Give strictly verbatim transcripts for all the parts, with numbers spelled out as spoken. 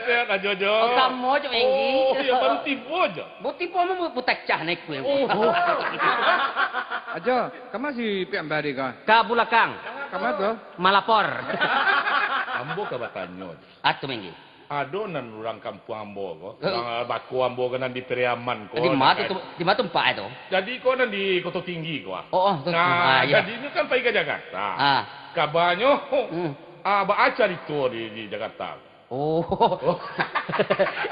Sehat, Ajo, Jo. Oh, samo, Cok Menggi. Oh, iyo, baru tibo, Jo. Baru tibo, mah, bu-, butacah naik kuil. Oh. Ajo, kama si Piak Mbah tadi ko? Ka bulakang. Kama tu? Malapor. Ambo ka batanyo, Jo. Atu, Menggi. Ado nan urang kampuang ambo ko, eh, urang bako ambo ko nan di Pariaman ko, di ma tu, di ma tampek tu? Jadi ko nan di Koto Tinggi ko, ah. Oh, oh, tu. Nah, ah, iyo. Jadi inyo kan pai ka Jakarta. Ah. Kabanyo, hmm, ah, baa carito di, di Jakarta. Oh. Oh.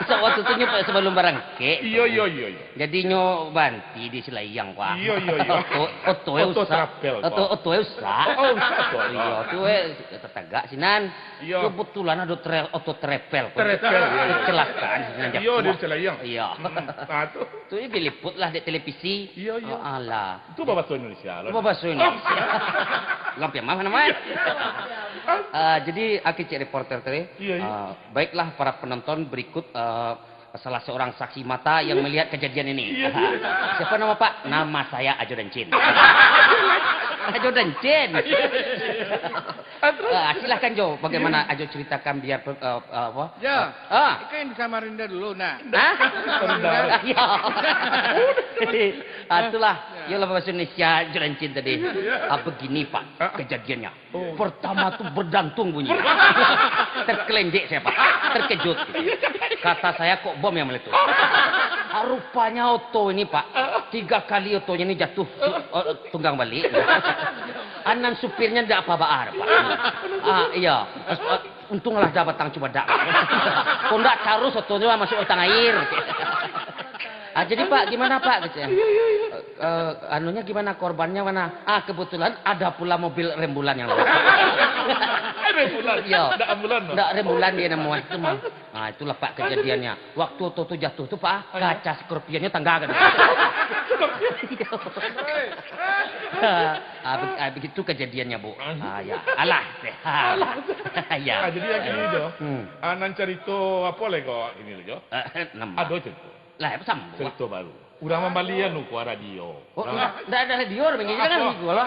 Sa-, waktu tu nyo sabalum barangkek. Iyo, iyo, iyo, iyo. Jadi nyo baranti di Silayang, Pak. Iyo, iyo, iyo. Oto, oto e usak. Oto travel, Pak. Oto, oto e usak. Oh, usak, Pak. Iyo, tu e tatagak sinan. Iyo. Kebetulan ado tra-, oto travel, Pak. Travel, iyo, iyo. Kecelakaan sinan. Iyo, jatuah di Silayang. Iyo. Hmm, nah, tu. Tu diliput lah dek televisi. Iyo, iyo. Oh, alah. Itu babaso Indonesia lah. Babaso Indonesia. Lampiang mah, nama? Ah, jadi, aki cek reporter tadi. Iyo, iyo. Ah, baiklah, para penonton, berikut, eh, salah seorang saksi mata yang melihat kejadian ini. Iya. Siapa nama, Pak? Nama saya Ajo Dancin. Ajo Dancin. Iya, iya, iya. Ah, terus? Ah, silahkan, Jo. Bagaimana Ajo ceritakan biar, eh, eh, apa? Ya. Ah. Itu yang di Samarinda dulu, nah. Hah? Samarinda. Ya. Ah, itulah. Ya. Iyalah bahasa Indonesia Ajo Dancin tadi. Iya. Ah, begini, Pak, kejadiannya. Oh. Pertama tu berdantung bunyi. Terkelenjek saya, Pak. Terkejut. Kata saya, "Kok bom yang meletus?" Ah, rupanya oto ini, Pak, tiga kali otonya ini jatuh, su-, eh, tunggang balik. Anan supirnya ndak apa baa, Pak. Ah, iya. Eh, untunglah dah batang cubadak. Kok ndak tarus otonyo masuk batang air. Ah, jadi, Pak, gimana, Pak? Gitu ya. Iya, iya, iya. Eh, eh, anunya gimana, korbannya mana? Ah, kebetulan ada pula mobil rembulan yang lewat. Eh, rembulan? Iya. Ndak ambulan, no? Ndak rembulan dia namo, itu mah. Ah, itulah, Pak, kejadiannya. Waktu oto tu jatuh tu, Pak, ah, iya, kaca scorpionnya tangga kan. Scorpion? Iya. Ah, be-, ah, begitu kejadiannya, Bu. Ah, iya. Ah, ya. Alah. Alah. Ya. Ah, jadi yang gini, Jo. Hmm. Ah, nan carito apa lagi kok ini, Jo? Eh, nama? Ado carito. Lah, apa sambung? Carito baru. Urang mambali anu, kuah radio. Oh, urang ndak, ndak ado radio, Bang. Jangan gitu lah.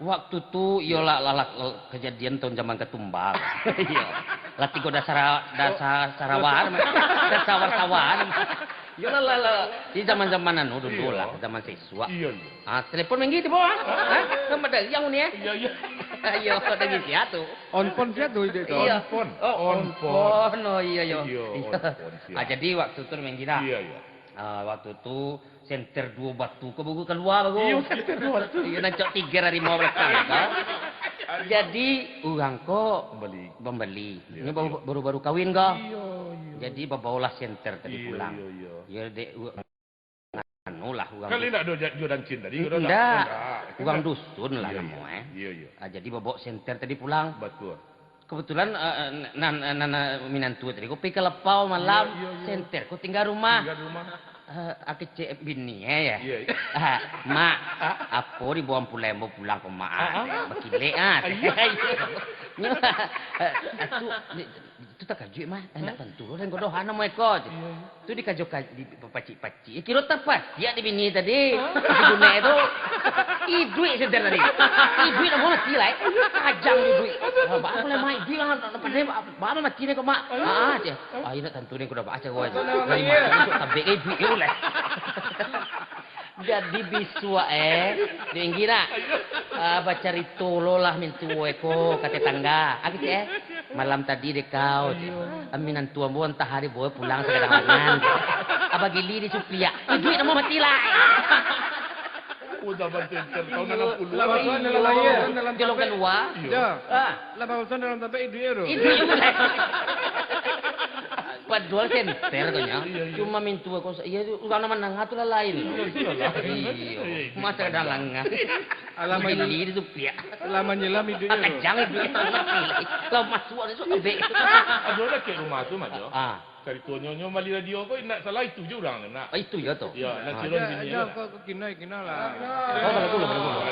Waktu tu, iyo lah, lah, lah, lah, kejadian tahun zaman katumbang. Iyo. Lah tigo dasar, dasar sarawa, dasar wartawan. Iyo lah, lah, lah. Di zaman-zaman anu dulu lah, zaman siswa. Iyo, iyo. Ah, telepon Menggi tibo, ah. Hah? Kan pada yang ni, eh? Iyo, iyo. Iyo, pada ngisi tu. On phone sia tu, Dek, tu? Iyo. On phone. Oh, on phone. Oh, iyo, iyo. Iyo, on phone sia. Ah, jadi waktu tu Menggi dah. Iyo, iyo. Ah, waktu tu senter duo batu ko baru kalua baru. Iyo, senter duo batu. Iyo, nan cok tiger harimau balakang ko. Jadi, urang ko pambali. Pambali. Iyo, iyo. Inyo baru, baru-baru kawin ko. Iyo, iyo. Jadi, babaolah senter tadi pulang. Iyo, iyo. Iyo, dek, u-, anu lah, urang dusun. Kali ndak ado ja-, Ajo Dancin tadi, ko ndak? Ndak. Urang dusun lah namo, eh. Iyo, iyo. Ah, jadi babaok senter tadi pulang. Batua. Kebetulan, eh, eh, nan, nan, nan, eh, minantu tadi ko pai ka lapau malam, iyo, iyo, iyo, senter ko tingga rumah. Tingga rumah. Eh, ah, kecek bini, eh, ya. Iyo, iyo. Ah, Mak, apo dibaok ampulai ambo pulang ko, Mak, ah? Ah, ah. Bakilek, ah. Iyo. Nyo, eh, tu, ni, tu takajuik, Mak. Eh, ndak tantu, dan godohan namo eko, cek. Iyo, iyo. Tu dikajo ka-, di, dipacik-pacik. Kiro tapasiak di bini tadi. Hah? Di gunek tu. Iduik senter tadi. Iduik namo mati lai. Tajam iduik. Ah, baa lah, Mak, iduik lah. Ndak pandai, baa, baa mati ni ko, Mak. Ah, cek. Ah, iyo ndak tantu ni, ko dah baa caro. Lai mati, tabek iduik tu lah. Jadi bisuak, eh, Dek Menggi nak, ah, bacarito lo lah mintuo eko ka tetangga. Ah, kecek, eh. Malam tadi dek kau, cek. Iyo. Minantu ambo antah dibaok pulang sagadang langan. Abah Gili di Supiak. Iduik namo mati lai. Oh, zaman senter tahun anam puluah. Lah masuak dalam layar. Iyo. Dalam kalua. Iyo. Ah. Lah masuak dalam tampek iduik tu. Iduik. Padohal senter tu nyo. Iyo, iyo. Cuma mintuo ko sa-, iyo, urang nan mandanga tu lah lain. Iyo, itu lah lain. Iyo. Masa sagadang langan. Alah, Gili di Supiak. Lah manyelam iduik tu. Tajam iduik. Lah masuak tu tabek. Ado dakek rumah tu, Mak, yo. Ah. Caritonyo, nyo mambali radio ko, indak salah itu je urang tu, nak. Ah, itu je tu. Yo, nak. Ah, Ciron aja, bini aja lah. Ko, ko kino, kino lah. Oh, kalau dulu, kalau dulu.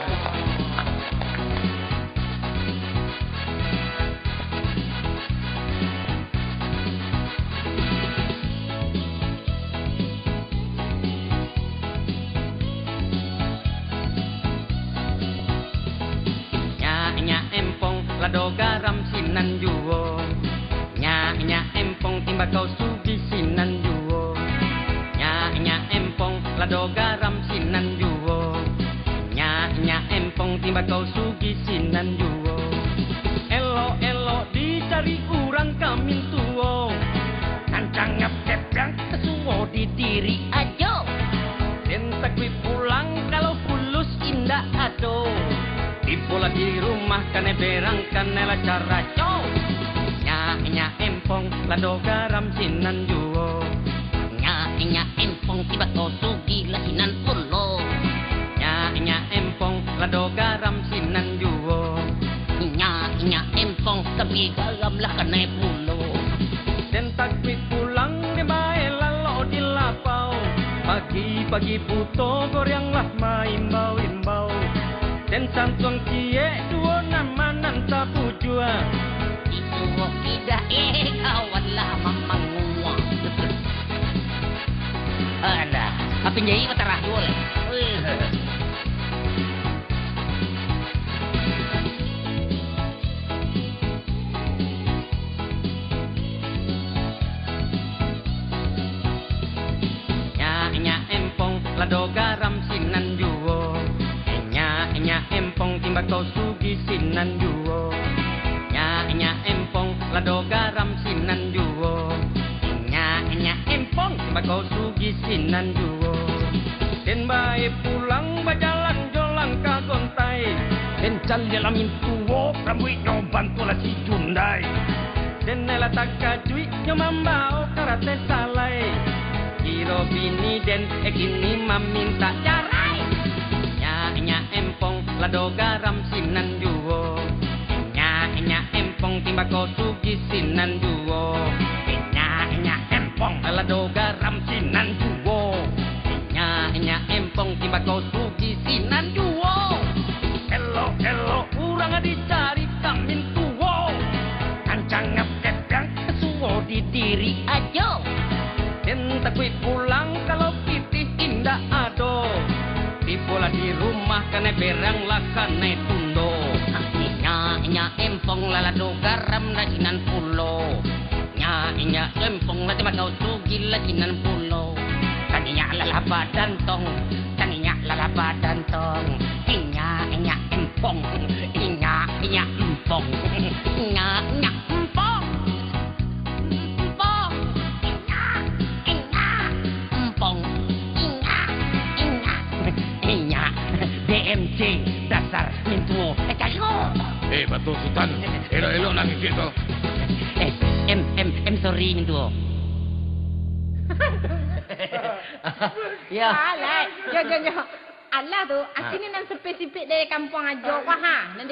Nyak, nyak empong, lado garam sinan juo. Nyak, nyak empong, timba Kau sugih sinan juo. Nyak, nyak empong, lado garam sinan juo. Nyak, nyak empong, timbakau sugih sinan juo. Elok-elok dicari urang ka mintuo. Nan cangap kepiang, tasuo di diri ajo. Den takuik pulang, kalau fulus indak ado. Tibolah di rumah, kanai berang, kanai lah caraco. Nyak, nyak empong, lado garam sinan juo. Nyak, nyak empong, timbakau sugih lah sinan pulo. Nyak, nyak empong, lado garam sinan juo. Nyak, nyak empong, tapi garam lah kanai pulo. Den takuik pulang, den bae lalok di lapau. Pagi-pagi buto goreang lah maimbau-imbau. Den santuang ciek duo nama nan tabujua. Disuruah kida, eh, kawan lah mamangua. Alah, apin jai matarah juo lah. Wih. Nyak, nyak empong, lado garam sinan juo. Nyak, nyak empong, timbakau sugih sinan juo. Nyak, nyak empong, lado garam sinan juo. Nyak, nyak empong, timbakau sugih sinan juo. Den bae pulang bajalan jo langkah gontai. Den caliak lah mintuo, rambuiknyo bantuak lah si Jundai. Den lah takajuik, nyo mambao karate salai. Kiro bini den, eh, kini mamintak carai. Nyak, nyak empong, lado garam sinan juo. Nyak, nyak empong, timbakau sugih sinan juo. Nyak, nyak empong, lado garam sinan juo. Nyak, nyak empong, timbakau sugih sinan juo. Elok-elok urang dicari ka mintuo. Nan cangap kepiang, tasuo di diri ajo. Den takuik pulang, kalau pitih indak ado. Tibolah di rumah, kanai berang lah kanai tundo. Nyak, nyak empong, lah lado garam lah sinan pulo. Nyak, nyak empong, lah timbakau sugih lah sinan pulo. Taniyak lah lah badan tong, taniyak lah lah badan tong. Nyak, nyak empong, nyak, nyak empong. Nyak, nyak empong. Empong. Nyak, nyak empong. Nyak, nyak. Nyak. B M C, dasar mintuo. Eh, cari ko. Eh, Batu Sutan, elok-elok lah ngikik tu. Eh, em, em, em, sorry, mintuo. Ya. Alah, jo, jo, jo. Alah tu, ha. Aci ni nan spesifik dari kampuang Ajo, wah, ha. Nan di